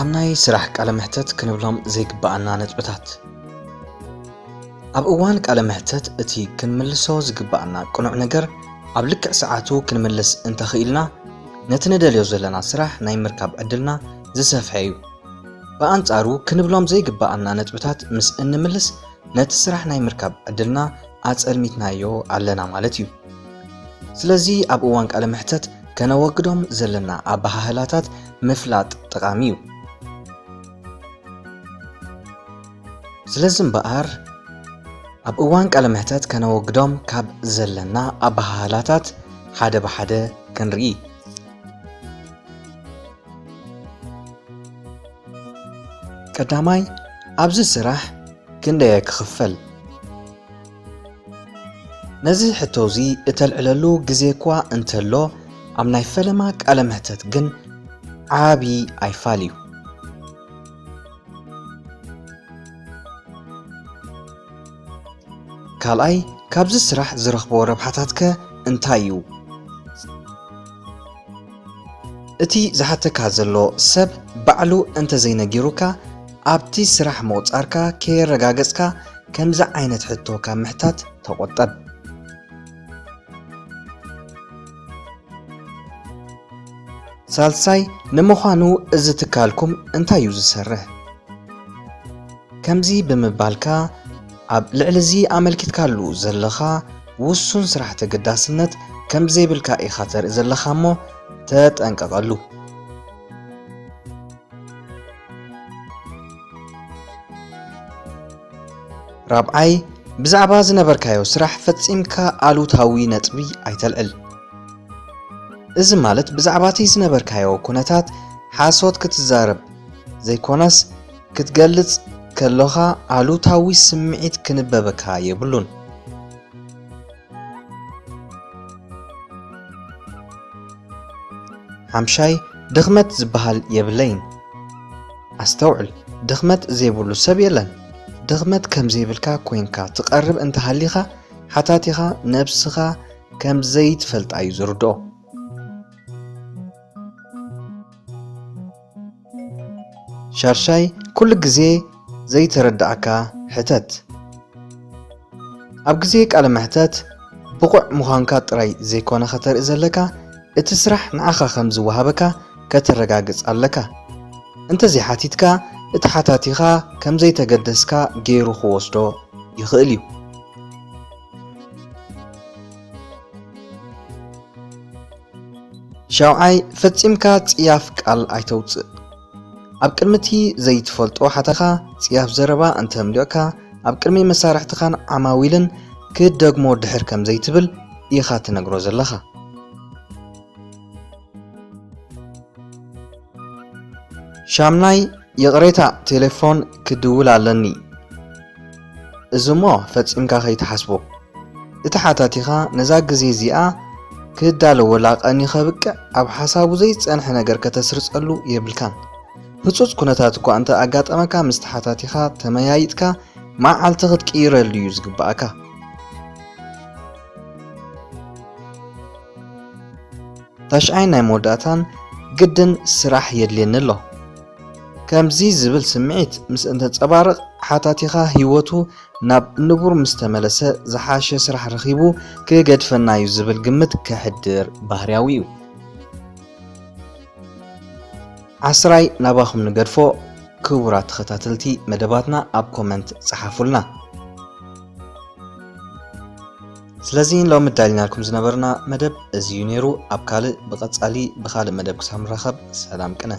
ኣብ ናይ ስራሕ ቃለ መሕተት ክንብሎም ዘይግብኣና ነጥብታት። ኣብ እዋን ቃለ መሕተት እቲ ክንምልሶ ዝግብኣና ቅኑዕ ነገር ኣብ ልክዕ ሰዓቱ ክንምልስ እንተኽኢልና፣ ነቲ ንደልዮ ዘለና ስራሕ ናይ ምርካብ ዕድልና ዝሰፍሐ እዩ። ብኣንጻሩ ክንብሎም ዘይግብኣና ነጥብታት ምስ እንምልስ፣ ነቲ ስራሕ ናይ ምርካብ ዕድልና ኣጸልሚትናዮ ኣለና ማለት እዩ። ስለዚ ኣብ እዋን ቃለ መሕተት ከነወግዶም ዘለና ኣበሃህላታት ምፍላጥ ጠቓሚ እዩ። ስለዚ እምበኣር፣ ኣብ እዋን ቃለ መሕተት ከነወግዶም ካብ ዘለና ኣበሃህላታት ሓደ ብሓደ ክንርኢ። ቀዳማይ፣ ኣብዚ ስራሕ ክንደይ ክኽፈል? ነዚ ሕቶ እዚ እተልዕለሉ ግዜ እኳ እንተሎ፣ ኣብ ናይ ፈለማ ቃለ መሕተት ግን ዓቢ ኣይፋል እዩ። ካልኣይ፣ ካብዚ ስራሕ ዝረኽቦ ረብሓታትከ እንታይ እዩ? እቲ ዝሓተካ ዘሎ ሰብ ባዕሉ እንተዘይነጊሩካ፣ ኣብቲ ስራሕ ምቑጻርካ ከየረጋገጽካ ከምዚ ዓይነት ሕቶ ካብ ምሕታት ተቖጠብ። ሳልሳይ፣ ንምዃኑ እዚ ትካልኩም እንታይ እዩ ዝሰርሕ? ከምዚ ብምባልካ፣ ኣብ ልዕሊ እዚ ኣመልኪትካሉ ዘለኻ ውሱን ስራሕ ተገዳስነት ከም ዘይብልካ ኢኻ ተርኢ ዘለኻ እሞ ተጠንቀቐሉ። ራብዓይ፣ ብዛዕባ ዝነበርካዮ ስራሕ ፈጺምካ ኣሉታዊ ነጥቢ ኣይተልዕል። እዚ ማለት ብዛዕባ እቲ ዝነበርካዮ ኩነታት ሓሶት ክትዛረብ ዘይኮነስ፣ ክትገልጽ ከሎኻ ኣሉታዊ ስምዒት ክንበበካ የብሉን። ሓምሻይ፣ ድኽመት ዝበሃል የብለይን። ኣስተውዕል፣ ድኽመት ዘይብሉ ሰብ የለን። ድኽመት ከም ዘይብልካ ኮይንካ ትቐርብ እንተሃሊኻ፣ ሓታቲኻ ነብስኻ ከም ዘይትፈልጣ እዩ ዝርድኦ። ሻድሻይ፣ ኩሉ ግዜ ዘይተረድኣካ ሕተት። ኣብ ግዜ ቃለ መሕተት ብቑዕ ምዃንካ ጥራይ ዘይኮነ ከተርኢ ዘለካ፣ እቲ ስራሕ ንዓኻ ከም ዝወሃበካ ከተረጋግጽ ኣለካ። እንተዘይሓቲትካ፣ እቲ ሓታቲኻ ከም ዘይተገደስካ ገይሩ ክወስዶ ይኽእል እዩ። ሻውዓይ፣ ፈጺምካ ጽያፍ ቃል ኣይተውጽእ። ኣብ ቅድሚ እቲ ዘይትፈልጦ ሓታኻ ጽያፍ ዘረባ እንተምሊቕካ፣ ኣብ ቅድሚ መሳርሕትኻን ዓማዊልን ክትደግሞ ድሕር ከም ዘይትብል ኢኻ ትነግሮ ዘለኻ። ሻምናይ፣ ይቕሬታ፣ ቴሌፎን ክድውል ኣለኒ። እዚ እሞ ፈጺምካ ከይትሓስቦ። እቲ ሓታቲኻ ነዛ ግዜ እዚኣ ክዳሎ ወላ ቀንዩ ከብቅዕ ኣብ ሓሳቡ ዘይጸንሐ ነገር ከተስርጸሉ የብልካን። ህጹጽ ኩነታት እኳ እንተ ኣጋጠመካ፣ ምስቲ ሓታቲኻ ተመያይጥካ መዓልቲ ክትቅይረሉ እዩ ዝግብኣካ። ታሽዓይ ናይ መወዳእታን ግድን ስራሕ የድልየኒ ኣሎ። ከምዚ ዝብል ስምዒት ምስ እንተንጸባርቕ፣ ሓታቲኻ ህይወቱ ናብ ንቡር ምስ ተመለሰ፣ ዝሓሸ ስራሕ ረኺቡ ክገድፈና እዩ ዝብል ግምት ከሕድር ባህርያዊ እዩ። ዓስራይ ናባኹም ንገድፎ፣ ክቡራት ተኸታተልቲ መደባትና ኣብ ኮመንት ጸሓፉልና። ስለዚ ሎሚ ኣዳሊናልኩም ዝነበርና መደብ እዚ እዩ ነይሩ። ኣብ ካልእ ብቐጻሊ ብኻልእ መደብ ክሳብ ንራኸብ ሰላም ቅነ።